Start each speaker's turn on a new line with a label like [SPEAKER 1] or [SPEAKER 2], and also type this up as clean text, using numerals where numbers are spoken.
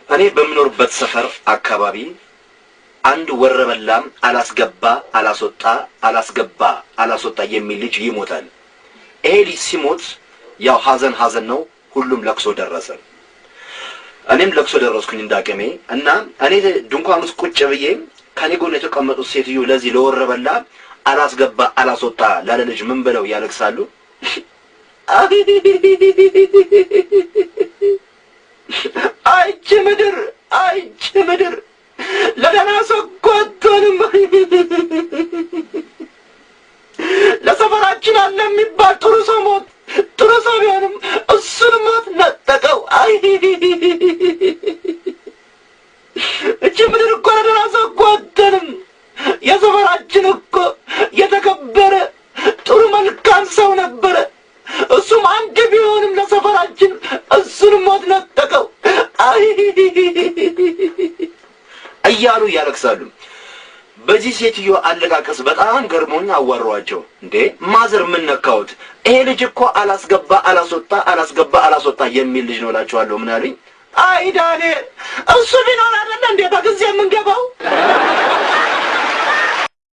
[SPEAKER 1] እኔ በምኖርበት ሰፈር አካባቢ አንድ ወረበላም አላስገባ አላስወጣ አላስገባ አላስወጣ የሚል ልጅ ይሞታል። ይሄ ልጅ ሲሞት ያው ሀዘን ሀዘን ነው፣ ሁሉም ለቅሶ ደረሰ። እኔም ለቅሶ ደረስኩኝ እንዳቅሜ እና እኔ ድንኳን ውስጥ ቁጭ ብዬ ከኔ ጎን የተቀመጡት ሴትዮ ለዚህ ለወረበላ አላስገባ አላስወጣ ላለ ልጅ ምን ብለው ያለቅሳሉ? አይቺ ምድር፣ አይቺ ምድር ለደህና ሰው እኮ አትሆንም። ለሰፈራችን አለ የሚባል ጥሩ ሰው ሞት፣ ጥሩ ሰው ቢሆንም እሱን ሞት ነጠቀው። አይ እቺ ምድር እኮ ለደህና ሰው እኮ አትሆንም። የሰፈራችን እኮ የተከበረ ጥሩ መልካም ሰው ነበረ። እሱም አንድ ቢሆንም ለሰፈራችን እሱን ሞት ነጠቀው። አይ እያሉ ያለቅሳሉ። በዚህ ሴትዮ አለቃቀስ በጣም ገርሞኝ አዋራኋቸው። እንዴ ማዘር ምን ነካሁት? ይሄ ልጅ እኮ አላስገባ አላስወጣ አላስገባ አላስወጣ የሚል ልጅ ነው እላቸዋለሁ። ምን አሉኝ? አይ ዳንኤል፣ እሱ ቢኖር አይደለ እንዴ በጊዜ የምንገባው?